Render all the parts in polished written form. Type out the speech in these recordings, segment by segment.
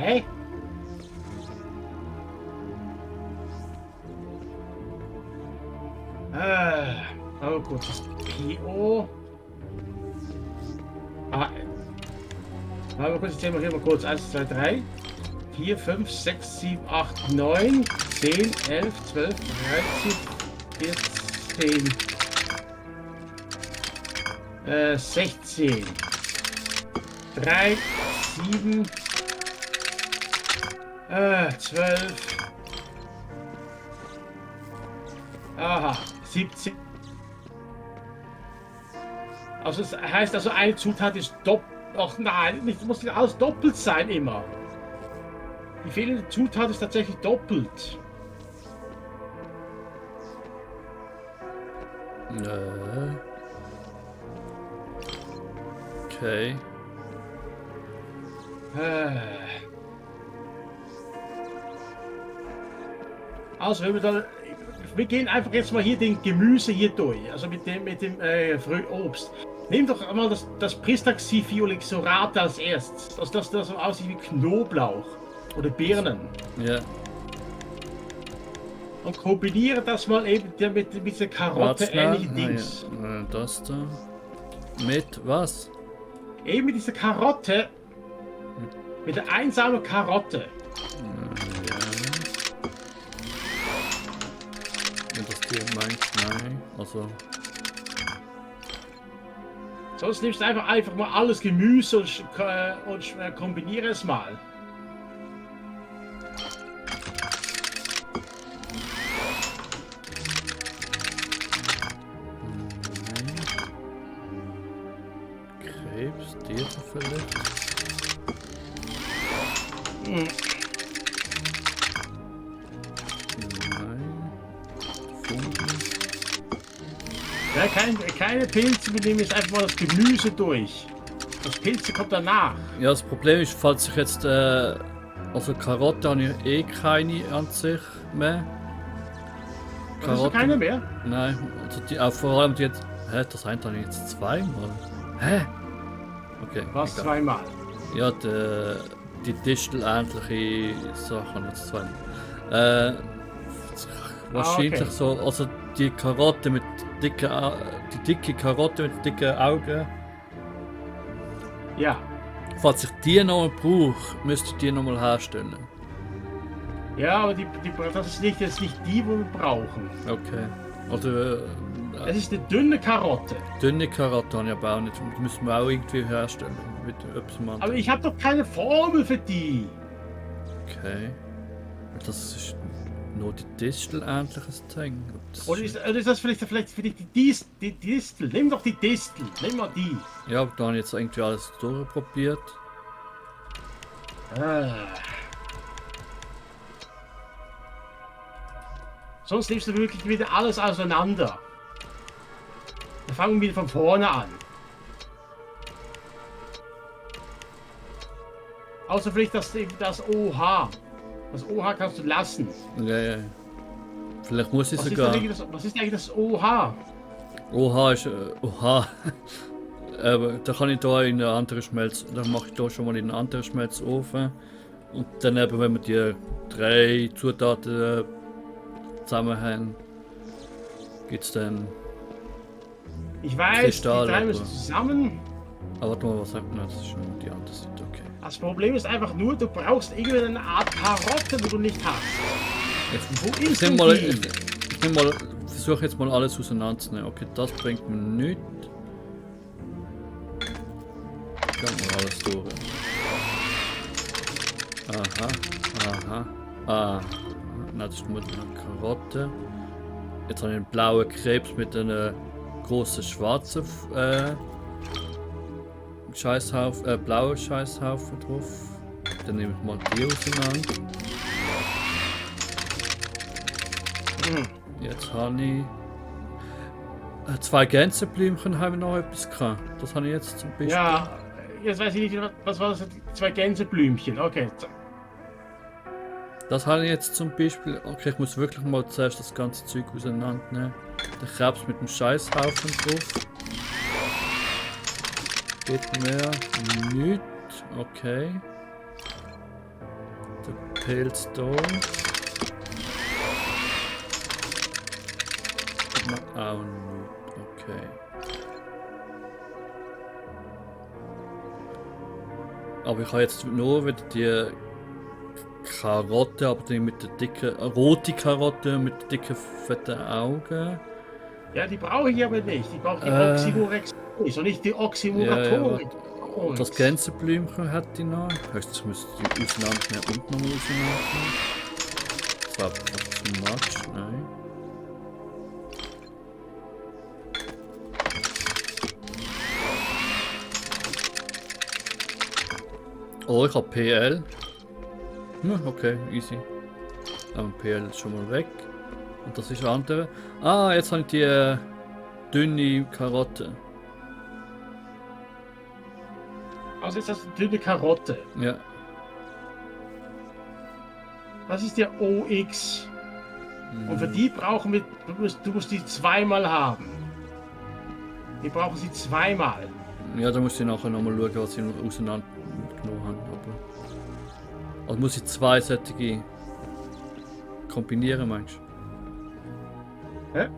Hä? Oh gut, das ist PO. Aber kurz, ich zähle mal hier mal kurz. 1, 2, 3, 4, 5, 6, 7, 8, 9, 10, 11, 12, 13, 14, 16, 3, 7, 12, aha, 17. Also das heißt also, eine Zutat ist doppelt. Ach nein, das muss nicht alles doppelt sein immer. Die fehlende Zutat ist tatsächlich doppelt. Okay. Also wir gehen einfach jetzt mal hier den Gemüse hier durch, also mit dem Obst. Nimm doch mal das Pristaxiphiolixorat als erstes, das so aussieht wie Knoblauch oder Birnen. Ja. Und kombiniere das mal eben mit dieser Karotte ähnlichen Dings. Ja, das da. Mit was? Eben mit dieser Karotte. Mit der einsamen Karotte. Ja. Wenn das dir meint, nein. Also. Sonst nimmst du einfach mal alles Gemüse und kombiniere es mal. Krebs, diese vielleicht. Hm. Nein. Funken. Ja, keine Pilze, wir nehmen jetzt einfach mal das Gemüse durch. Das Pilze kommt danach. Ja, das Problem ist, falls ich jetzt. Also Karotte habe ich eh keine an sich mehr. Hast du keine mehr? Nein, also die, auch vor allem die jetzt. Hä, das eine habe ich jetzt zweimal. Hä? Okay. Was, egal. zweimal? Ja, die Distel-ähnliche Sachen jetzt zweimal. Wahrscheinlich okay. so, also die Karotte mit dicken, die dicke Karotte mit dicken Augen. Ja. Falls ich die noch brauche, müsste ich die nochmal herstellen. Ja, aber das ist nicht die, die wir brauchen. Okay. Also Es ist eine dünne Karotte. dünne Karotte habe ich aber auch nicht. Die müssen wir auch irgendwie herstellen. Mit etwas anderem. Aber ich habe doch keine Formel für die. Okay. Das ist nur die Distel-ähnliches Ding. Oder ist das vielleicht für die Distel? Nimm doch die Distel. Nimm mal die. Ja, aber da habe ich jetzt irgendwie alles durchprobiert. Sonst nimmst du wirklich wieder alles auseinander. Wir fangen wieder von vorne an. Außer vielleicht das OH. Das OH kannst du lassen. Ja, ja. Vielleicht muss ich Was sogar. Was ist eigentlich das OH? OH ist. OH. Aber da kann ich da in eine andere Schmelz. Dann mache ich da schon mal in einen anderen Schmelzofen. Und dann eben, wenn wir die 3 Zutaten zusammen haben, gibt es dann. Ich weiß, Kristall, die drei aber- müssen zusammen. Aber warte mal, was sagt man? Das ist schon die andere Seite, okay. Das Problem ist einfach nur, du brauchst irgendeine Art Karotte, die du nicht hast. Wo ist Ich denn nehme mal, die? ich nehme mal, versuche jetzt mal alles auseinanderzunehmen. Okay, das bringt mir nichts. Gehen wir alles durch. Aha. Nein, das ist nur eine Karotte. Jetzt habe ich einen blauen Krebs mit einer großen schwarzen Scheißhaufen, blauen Scheißhaufen drauf. Dann nehme ich mal die auseinander. Jetzt habe ich 2 Gänseblümchen, haben wir noch etwas gehabt. Das habe ich jetzt zum Beispiel. Ja, jetzt weiß ich nicht, was war das? 2 Gänseblümchen, okay. Das habe ich jetzt zum Beispiel. Okay, ich muss wirklich mal zuerst das ganze Zeug auseinandernehmen. Der Krebs mit dem Scheißhaufen drauf. Geht mehr. Nichts. Okay. Pilz da. Auch nicht. Okay. Aber ich habe jetzt nur wieder die Karotte, aber die mit der dicken, rote Karotte mit den dicken, fetten Augen. Ja, die brauche ich aber nicht. Ich brauche die Oxymorexoris und nicht die Ja, Oxymoratoris. und das Gänseblümchen hätte ich noch. Höchstens müsste ich die auseinandernehmen und nochmal auseinandernehmen. Das war einfach zu much, nein. Oh, ich habe PL. Okay, easy. Aber PL ist schon mal weg. Und das ist andere. Ah, jetzt habe ich die dünne Karotte. Also ist das eine dünne Karotte. Ja. Das ist der OX. Und für die brauchen wir, du musst die zweimal haben. Wir brauchen sie zweimal. Ja, da muss ich nachher nochmal schauen, was ich noch auseinandergenommen habe. Aber also muss ich zwei solche kombinieren, meinst du? Hä?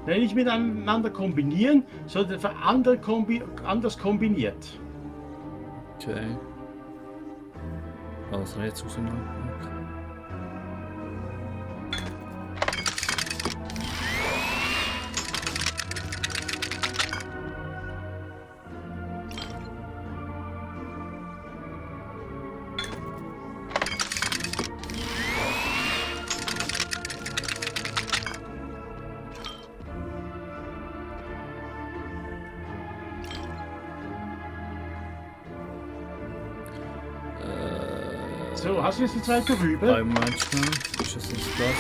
Nein, nicht miteinander kombinieren, sondern für anders kombiniert. Okay. Was habe ich jetzt auseinander? So, hast du jetzt die zweite Rübe? Bei manchmal ist das das Glas.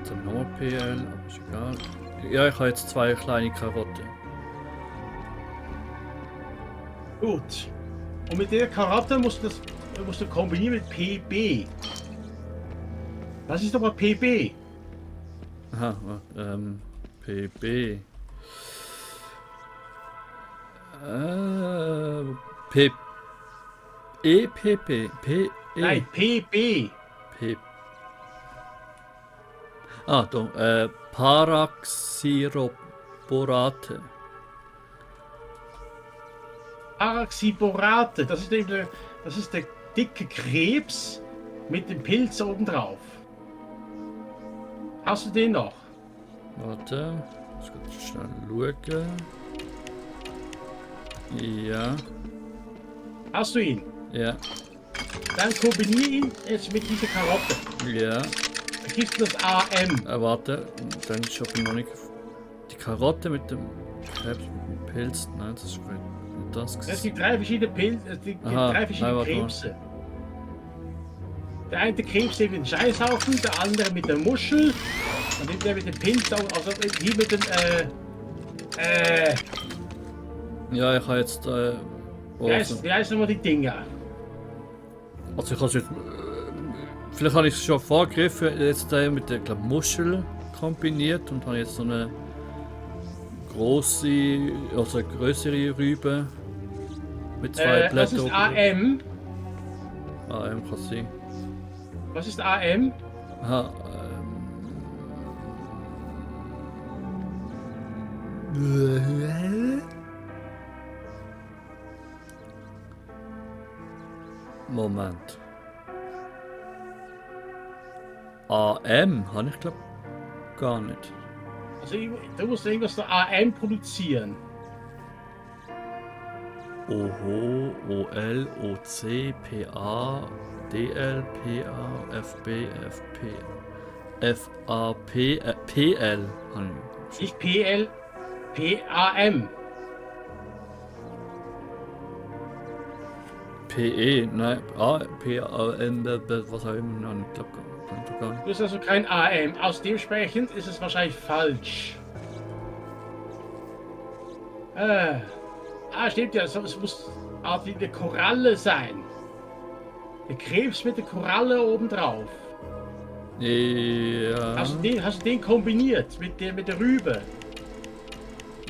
Dann nochmal PL, aber ist egal. Ja, ich habe jetzt zwei kleine Karotten. Gut. Und mit der Karotte musst du kombinieren mit PB. Was ist aber PB? Aha, PB. P. EPP. P. Nein, PB. P. Ah, da. Paraxyroborate. Paraxyborate. Das ist der dicke Krebs mit dem Pilz obendrauf. Hast du den noch? Warte. Ich muss schnell schauen. Ja. Hast du ihn? Ja. Dann kombiniere ihn jetzt mit dieser Karotte. Ja. Da gibt es das AM. Warte. Dann ist aber noch nicht. Die Karotte mit dem Krebs, mit dem Pilz. Nein, das ist nicht das. Es gibt drei verschiedene Pilze, drei verschiedene Krebse. Der eine Krebs mit dem Scheißhaufen, der andere mit der Muschel und der mit dem Pilz, also hier mit dem Ja, ich habe jetzt. wie heißen nochmal die Dinger? Also ich habe jetzt. Vielleicht habe ich es schon vorgegriffen, jetzt mit der glaub, Muschel kombiniert und habe jetzt so eine große, also größere Rübe mit zwei Blättern. Das ist AM. AM kann sein. Was ist AM? Aha, Moment. AM habe ich glaube gar nicht. Also du musst irgendwas der AM produzieren. OHO, OL, OC, PA, DL, PA, FB, FP, FAP, PL. Nicht PL, PAM. PE, nein, PAN, was auch immer, nein, ich glaube gar nicht. Du bist also kein AM. Aus dementsprechend ist es wahrscheinlich falsch. Stimmt ja, es muss wie eine Koralle sein. Der Krebs mit der Koralle obendrauf. Ja. Hast du den kombiniert mit der Rübe?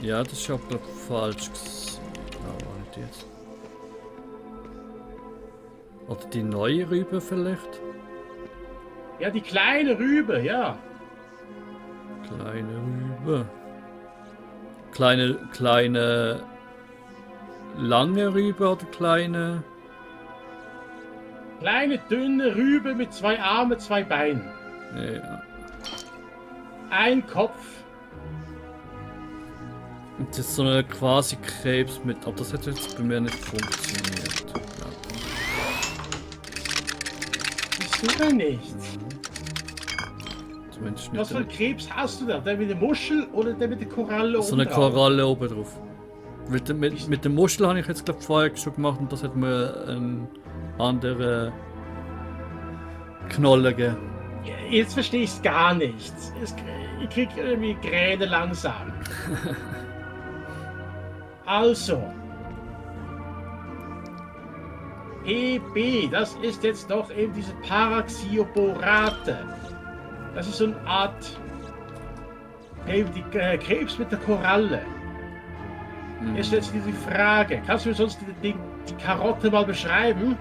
Ja, das ist aber falsch. Aber nicht jetzt. Oder die neue Rübe vielleicht? Ja, die kleine Rübe, ja. Kleine Rübe. Kleine lange Rübe oder kleine? Kleine, dünne Rübe mit 2 Armen, 2 Beinen. Ja. Ein Kopf. Und das ist so eine quasi Krebs mit. Aber das hat jetzt bei mir nicht funktioniert. Ja. Wieso denn nicht? Zumindest nicht. Was für einen Krebs hast du da? Der mit der Muschel oder der mit der Koralle? So eine oben drauf? Koralle oben drauf. Mit der Muschel habe ich jetzt glaube vorher schon gemacht und das hat mir einen anderen Knolle gegeben. Jetzt verstehe ich es gar nicht. Ich krieg irgendwie Gräne langsam. Also. PB, das ist jetzt doch eben diese Paraxioborate. Das ist so eine Art eben die Krebs mit der Koralle. Jetzt stellt sich die Frage, kannst du mir sonst die Karotte mal beschreiben?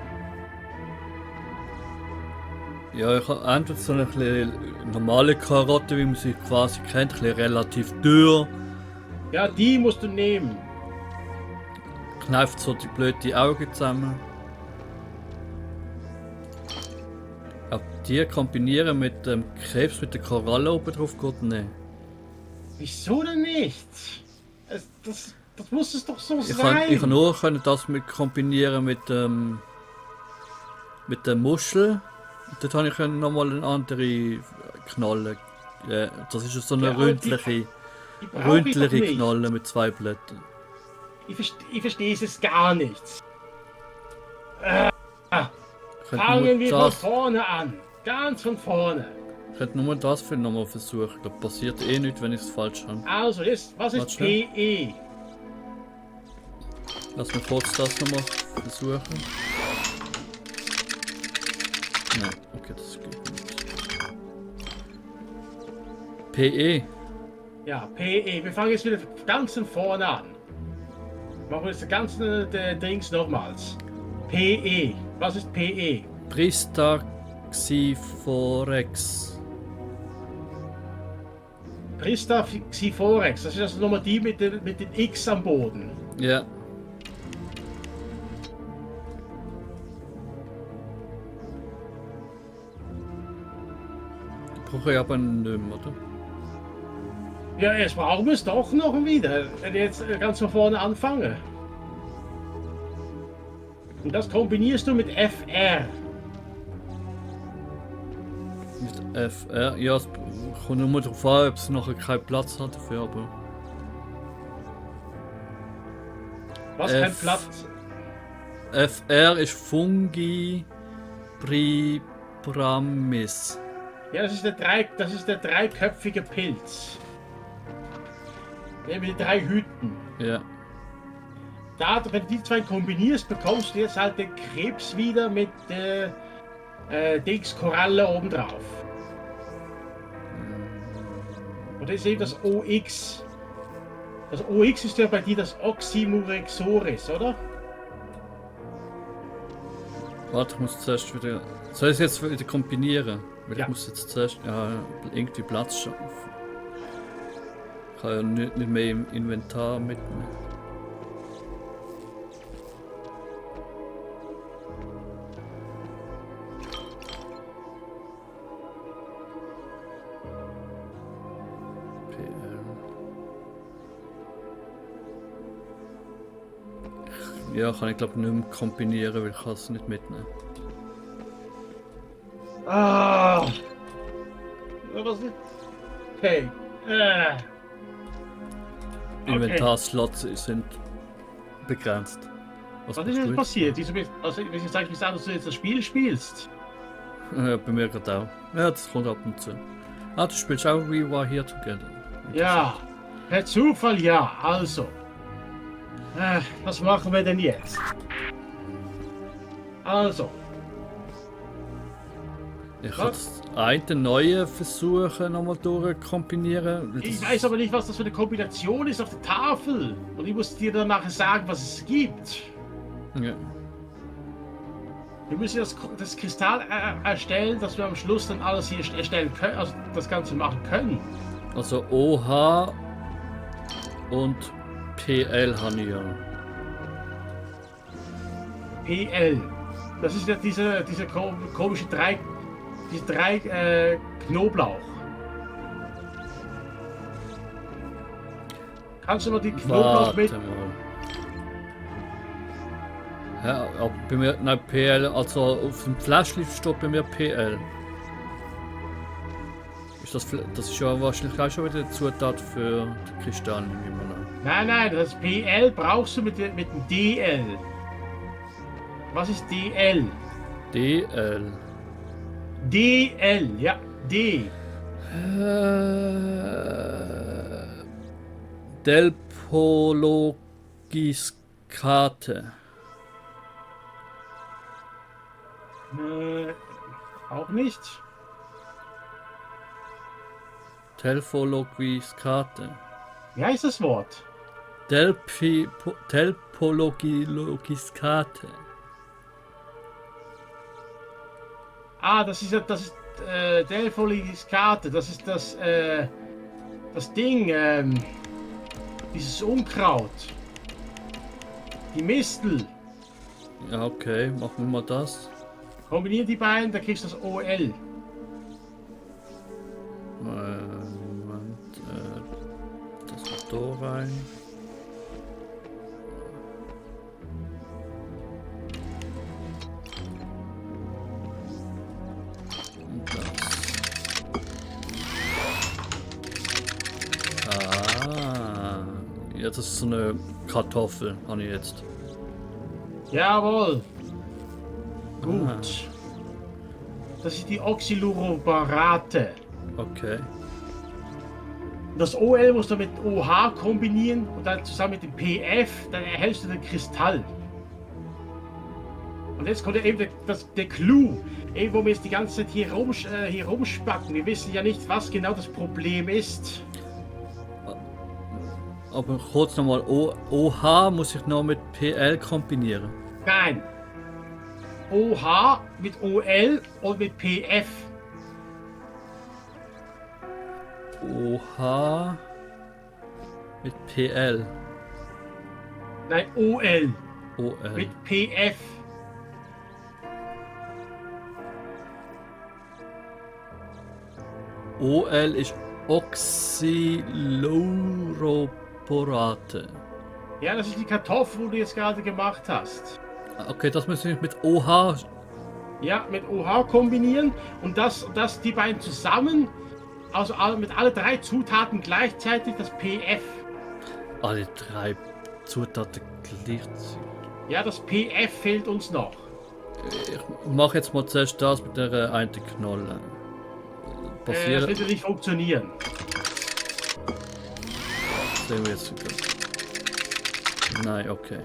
Ja, ich habe entweder so eine bisschen normale Karotte, wie man sie quasi kennt, ein bisschen relativ dürr. Ja, die musst du nehmen. Kneift so die blöden Augen zusammen. Aber die kombinieren mit dem Krebs mit der Koralle oben drauf geht nicht. Wieso denn nicht? Das muss es doch so Ich sein. kann nur das mit kombinieren mit der Muschel. Dort habe ich nochmal eine andere Knalle. Das ist so eine Ja, aber die brauche ich doch ründliche nicht. Knalle mit 2 Blättern. Ich verstehe es gar nicht. Ich könnte Fangen wir nur von das, vorne an. Ganz von vorne. ich könnte nur das für nochmal versuchen. Da passiert eh nichts, wenn ich es falsch habe. Also, was ist Warte. PE? Lass mich kurz das nochmal versuchen. Nein, okay, das geht nicht. PE. Ja, PE. Wir fangen jetzt wieder ganz von vorne an. Machen wir jetzt den ganzen Dings nochmals. PE. Was ist PE? Pristaxiphorex. Pristaxiphorex. Das ist also nochmal die mit den X am Boden. Ja. Brauche ich aber nicht mehr, oder? Ja, jetzt brauchen wir es doch noch wieder, wenn ich jetzt ganz von vorne anfange. Und das kombinierst du mit FR. Mit FR, ja, es kommt nur darauf an, ob es nachher keinen Platz hat dafür, aber. Was kein Platz. FR ist Fungi Pribramis. Ja, das ist der dreiköpfige Pilz. Der mit den 3 Hüten. Ja. Da, wenn du die 2 kombinierst, bekommst du jetzt halt den Krebs wieder mit der Dings Koralle obendrauf. Und das ist eben das OX. Das OX ist ja bei dir das Oxymurexoris, oder? Warte, ich muss zuerst wieder. Soll ich es jetzt wieder kombinieren? Weil Ja. ich muss jetzt zuerst irgendwie Platz schaffen. Ich kann ja nicht mehr im Inventar mitnehmen. Ja, kann ich glaube nicht mehr kombinieren, weil ich kann es nicht mitnehmen. Ah! Was ist? Okay. Inventarslots sind begrenzt. Was ist denn gut? passiert? Wieso sagst du, dass du jetzt das Spiel spielst? Ja, bei mir gerade auch. Ja, das kommt ab und zu. Ah, du spielst auch We Were Here Together. Ja, per Zufall ja. Also. Was machen wir denn jetzt? Also. Ich kann das eine neue versuchen, nochmal durchkombinieren. weil Ich das- weiß aber nicht, was das für eine Kombination ist auf der Tafel. Und ich muss dir dann nachher sagen, was es gibt. Ja. Wir müssen das Kristall erstellen, dass wir am Schluss dann alles hier erstellen können, also das Ganze machen können. Also OH und PL habe ich ja. PL. Das ist ja diese komische diese drei Knoblauch. Kannst du mal die Knoblauch mit? Warte mal. Ja, aber bei mir, nein, PL, also auf dem Fläschchen steht bei mir PL. Das ist ja wahrscheinlich auch schon wieder eine Zutat für die Kristalle, nehme ich mal an. Nein, das PL brauchst du mit dem DL. Was ist DL? DL. DL, ja, D. Delpologiskate. Auch nicht. Delphologiskate. Wie heißt das Wort? Delpologiskate. Das ist Delphologiskate. Das ist das Ding, dieses Unkraut. Die Mistel. Ja, okay, machen wir mal das. Kombinieren die beiden, dann kriegst du das OL. Moment, das da rein. Und das. Ja, das ist so eine Kartoffel, habe ich jetzt. Jawohl. Gut. Das ist die Oxylurobarate. Okay. Das OL musst du mit OH kombinieren und dann zusammen mit dem PF, dann erhältst du den Kristall. Und jetzt kommt ja eben der Clou. Eben, wo wir jetzt die ganze Zeit hier rumspacken. Wir wissen ja nicht, was genau das Problem ist. Aber kurz nochmal, OH muss ich noch mit PL kombinieren. Nein. OH mit OL und mit PF. OH mit PL. Nein, OL OL. mit PF. OL ist Oxyluroborate. Ja, das ist die Kartoffel, die du jetzt gerade gemacht hast. Okay, das müssen wir mit OH. Ja, mit OH kombinieren und die beiden zusammen, also mit alle drei Zutaten gleichzeitig das PF. Alle drei Zutaten gleichzeitig. Ja, das PF fehlt uns noch. Ich mache jetzt mal zuerst das mit der einen Knolle. Das Passiert. wird ja nicht funktionieren. Sehen wir jetzt. Nein, okay.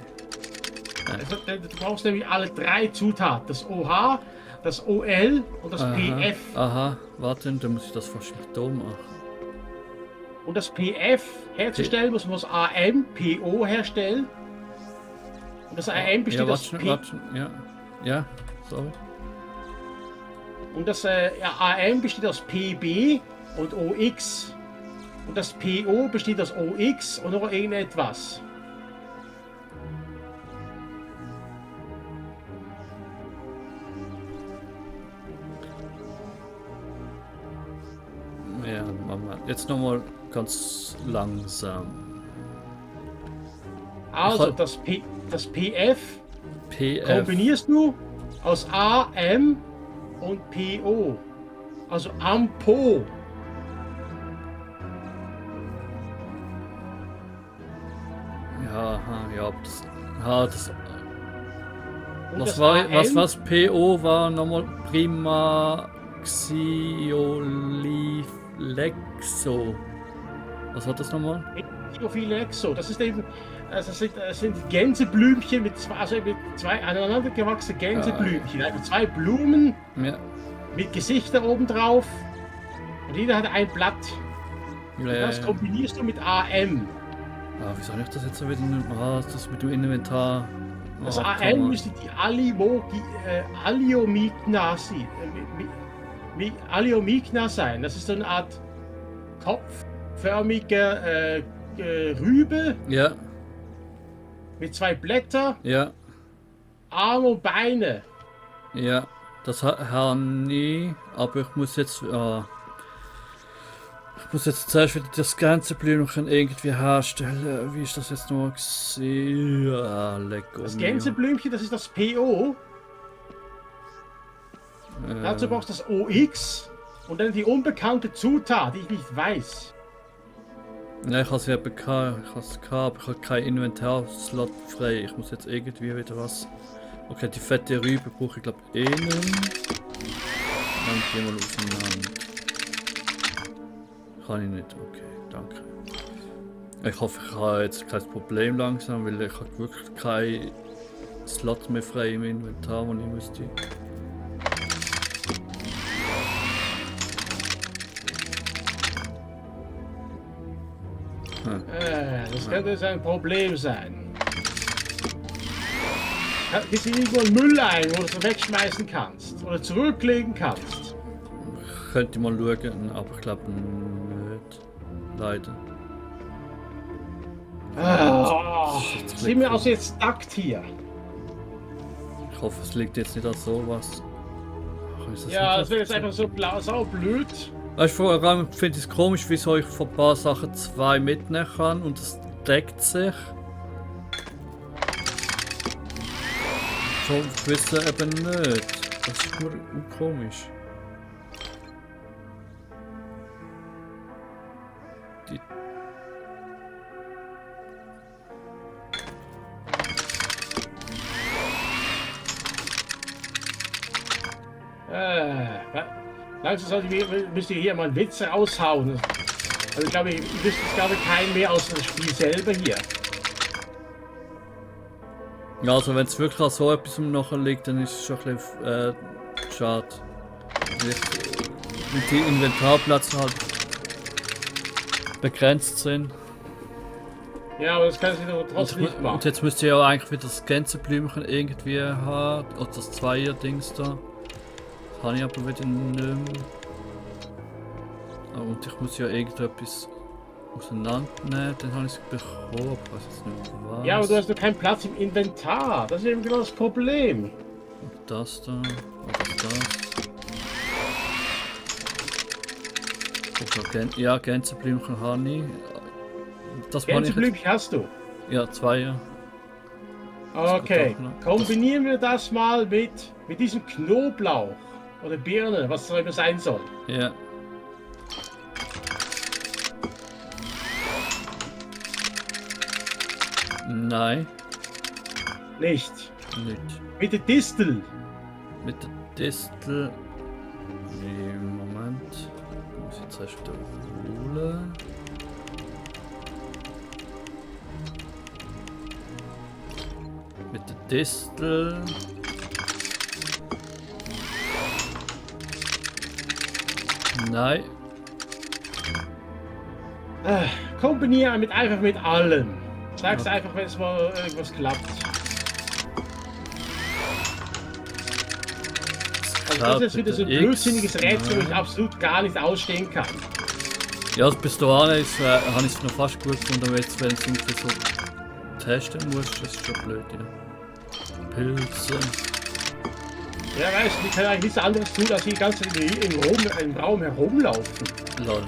Also, du brauchst nämlich alle drei Zutaten. Das OH, das OL und das PF. Aha, warte, dann muss ich das wahrscheinlich da machen. Und das PF herzustellen, muss man das AMPO herstellen. Und das AM besteht aus P. Ja, sorry. Und das AM besteht aus PB und OX. Und das PO besteht aus OX und noch irgendetwas. Ja, Mama. Jetzt nochmal ganz langsam. Also das PF kombinierst du aus AM und PO. Also AMPO. Ja, ja, das. Und Was das war AM, was PO war nochmal Prima Xioliflexo. Was hat das nochmal? Xioliflexo. Das ist eben, das sind Gänseblümchen mit zwei aneinander gewachsene Gänseblümchen. Also zwei Blumen mit Gesichtern oben drauf. Und jeder hat ein Blatt. Und das kombinierst du mit AM. Wie soll ich das jetzt wieder? Das mit dem Inventar. Das Ah, AL komm mal. müsste die Aliomigna sein. Das ist so eine Art kopfförmige Rübe Ja, mit 2 Blättern, ja, Arme und Beine. ja. Das habe ich, aber ich muss jetzt. Ich muss jetzt zuerst wieder das ganze Blümchen irgendwie herstellen. Wie ist das jetzt noch gewesen? Ja, lecker. Das Gänseblümchen, das ist das PO. Dazu brauchst du das OX und dann die unbekannte Zutat, die ich nicht weiß. Ja, ich habe es ja bekommen, ich habe es gehabt, aber ich habe keinen Inventarslot frei. Ich muss jetzt irgendwie wieder was. Okay, die fette Rübe brauche ich glaube innen. Dann gehen wir auseinander. Kann ich nicht, okay, danke. Ich hoffe, ich habe jetzt kein Problem langsam, weil ich habe wirklich keinen Slot mehr frei im Inventar, wo ich müsste. Das könnte jetzt ein Problem sein. Gibt es irgendwo einen Mülleimer, wo du es wegschmeißen kannst oder zurücklegen kannst? Könnte mal schauen, aber ich glaube nicht. Leider. Sind wir also jetzt stuckt hier? Ich hoffe, es liegt jetzt nicht an sowas. Ach, ist Ja, nicht das wäre jetzt einfach so blöd. Weißt du, vor allem finde ich es komisch, wieso ich von ein paar Sachen 2 mitnehmen kann und es deckt sich. Von gewissen eben nicht. Das ist nur komisch. Die Langsam müsst ihr hier mal einen Witz raushauen. Also ich glaube, ich wüsste jetzt glaube keinen mehr aus dem Spiel selber hier. Ja, also wenn es wirklich an so etwas nachher liegt, dann ist es schon ein bisschen schade. Wenn die Inventarplätze halt begrenzt sind. Ja, aber das kann sie doch trotzdem nicht machen. Und jetzt müsst ihr ja eigentlich wieder das Gänseblümchen irgendwie haben. Oder das Zweier-Dings da. Das habe ich aber wieder nicht mehr. Und ich muss ja irgendetwas auseinandernehmen. Dann habe ich es bekommen. Ich weiß jetzt nicht was. Ja, aber du hast doch keinen Platz im Inventar. Das ist eben genau das Problem. Und das da. Und das. Ja, Gänseblümchen habe ich. Das meine ich jetzt. Gänseblümchen hast du. Ja, Zweier. Okay, doch noch- kombinieren wir das mal mit diesem Knoblauch oder Birne, was es immer sein soll. Ja. Nein, Nicht. nicht. Mit der Distel. Mit der Distel. Nee, Moment. Muss ich jetzt erst wieder holen. Mit der Distel. Nein. Kombiniere einfach mit allem. Sag's einfach, wenn es mal irgendwas klappt. Also das ist jetzt wieder so ein blödsinniges Rätsel, wo ich absolut gar nicht ausstehen kann. Ja, bis dahin habe ich es noch fast gut gefunden, aber jetzt, wenn es irgendwie so testen muss, das ist schon blöd, ja. Pilze. Ja, weißt du, die können eigentlich nichts anderes tun, als die ganze Zeit im Raum herumlaufen. Lol.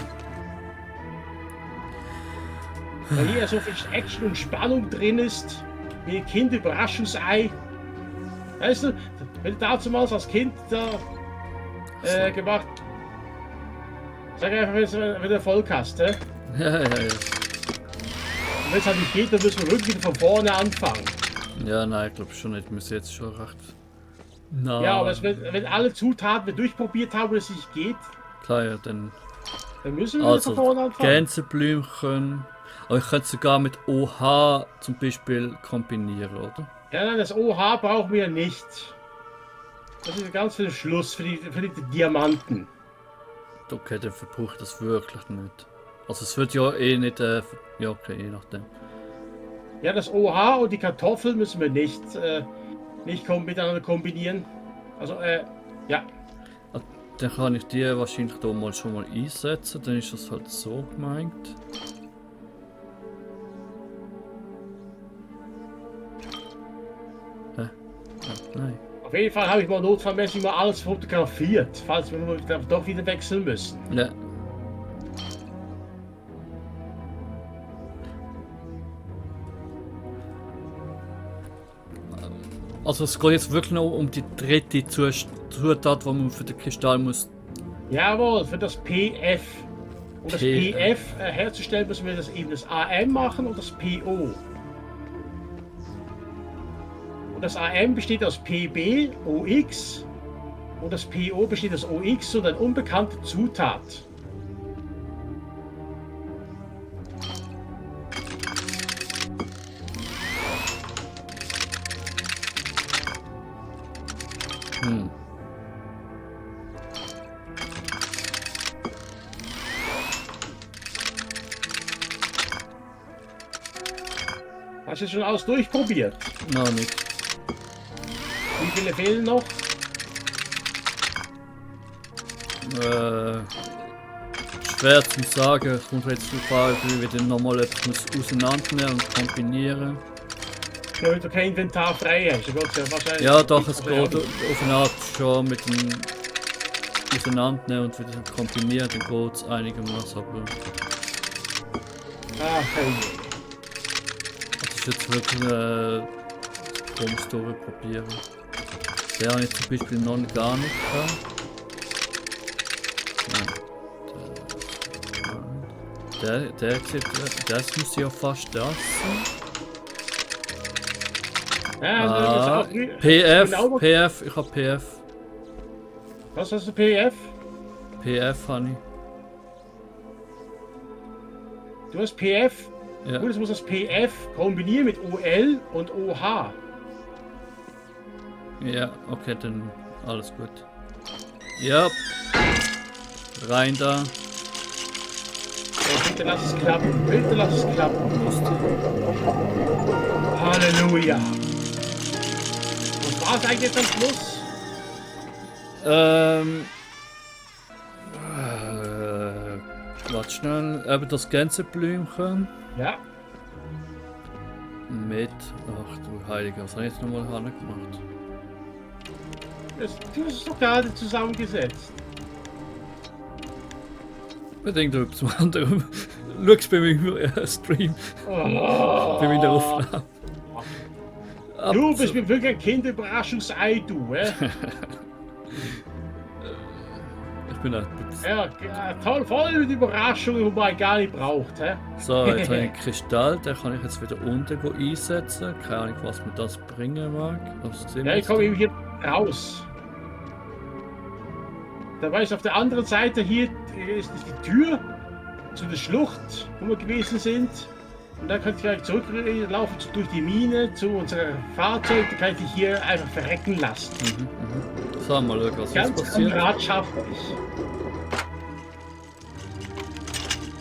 Weil hier so viel Action und Spannung drin ist, wie ein Kind-Überraschungsei. Weißt du, wenn du damals als Kind da gemacht. Sag einfach, wenn du Erfolg hast, ne? Ja. Und wenn es halt nicht geht, dann müssen wir wirklich von vorne anfangen. Ja, nein, ich glaube schon nicht. Wir müssen jetzt schon recht. Na, Ja, aber wenn alle Zutaten wir durchprobiert haben und es nicht geht, klar, ja, dann. dann müssen wir wieder von vorne Also, anfangen. Gänseblümchen. Aber ich könnte es sogar mit OH zum Beispiel kombinieren, oder? Ja, nein, das OH brauchen wir nicht. Das ist ganz für den Schluss, für die Diamanten. Okay, dann verbrauche ich das wirklich nicht. Also, es wird ja eh nicht. Ja, okay, je nachdem. Ja, das OH und die Kartoffel müssen wir nicht, miteinander kombinieren. Also, ja. Dann kann ich die wahrscheinlich da mal schon mal einsetzen, dann ist das halt so gemeint. Hä? Ah, nein. Auf jeden Fall habe ich mal notfallmäßig mal alles fotografiert, falls wir doch wieder wechseln müssen. Ja. Also es geht jetzt wirklich noch um die dritte Zutat, die man für den Kristall muss. Jawohl, für das PF. Um das P- PF herzustellen, müssen wir das eben das AM machen und das PO. Und das AM besteht aus PB, OX und das PO besteht aus OX und eine unbekannte Zutat. Hm. Hast du schon alles durchprobiert? Noch nicht. Wie viele fehlen noch? Schwer zu sagen, es kommt jetzt die Frage, wie wir den nochmal etwas auseinandernehmen und kombinieren. Wenn du kein Inventar frei hast, dann geht's ja wahrscheinlich. Ja doch, es Also, geht auf eine Art schon mit dem Auseinandernehmen und wieder kombinieren, dann geht es einigermaßen, aber Ach, hey. das ist jetzt wirklich Story probieren. Der habe ich zum Beispiel noch gar nicht gehabt. Nein. Der sieht, das muss ja fast das sein. Ja, also Ah, jetzt auch, PF, genau, PF, ich hab PF. was hast du, PF? PF habe ich. Du hast PF? Ja. Gut, jetzt muss das PF kombinieren mit OL und OH. Ja, okay, dann alles gut. Ja. Rein da. So, bitte lass es klappen. Bitte lass es klappen. Musste. Halleluja. Und war es eigentlich jetzt am Schluss? Warte schnell. Eben das ganze Blümchen. Ja. Mit. Ach du Heiliger, was habe ich jetzt nochmal gemacht? Du hast es doch gerade zusammengesetzt. Ich denke, da zum anderen. Schau bei meinem Stream. Oh. Bei meiner Aufnahme. Du bist mir wirklich ein Kinderüberraschungsei, du, hä? Ich bin ein Ja, toll, voll mit Überraschungen, wo man gar nicht braucht, hä? So, jetzt habe ich einen Kristall, den kann ich jetzt wieder unten einsetzen. Keine Ahnung, was mir das bringen mag. Das sehen wir Ja, ich jetzt. komme eben hier raus. Dabei ist auf der anderen Seite hier ist die Tür zu der Schlucht, wo wir gewesen sind. Und dann kann ich gleich zurücklaufen durch die Mine zu unserem Fahrzeug. Da kann ich dich hier einfach verrecken lassen. So, mal schauen, was jetzt Ganz passiert. kameradschaftlich.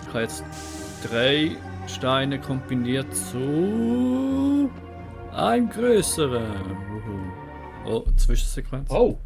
Ich habe jetzt 3 Steine kombiniert zu einem größeren. Oh, Zwischensequenz. Oh,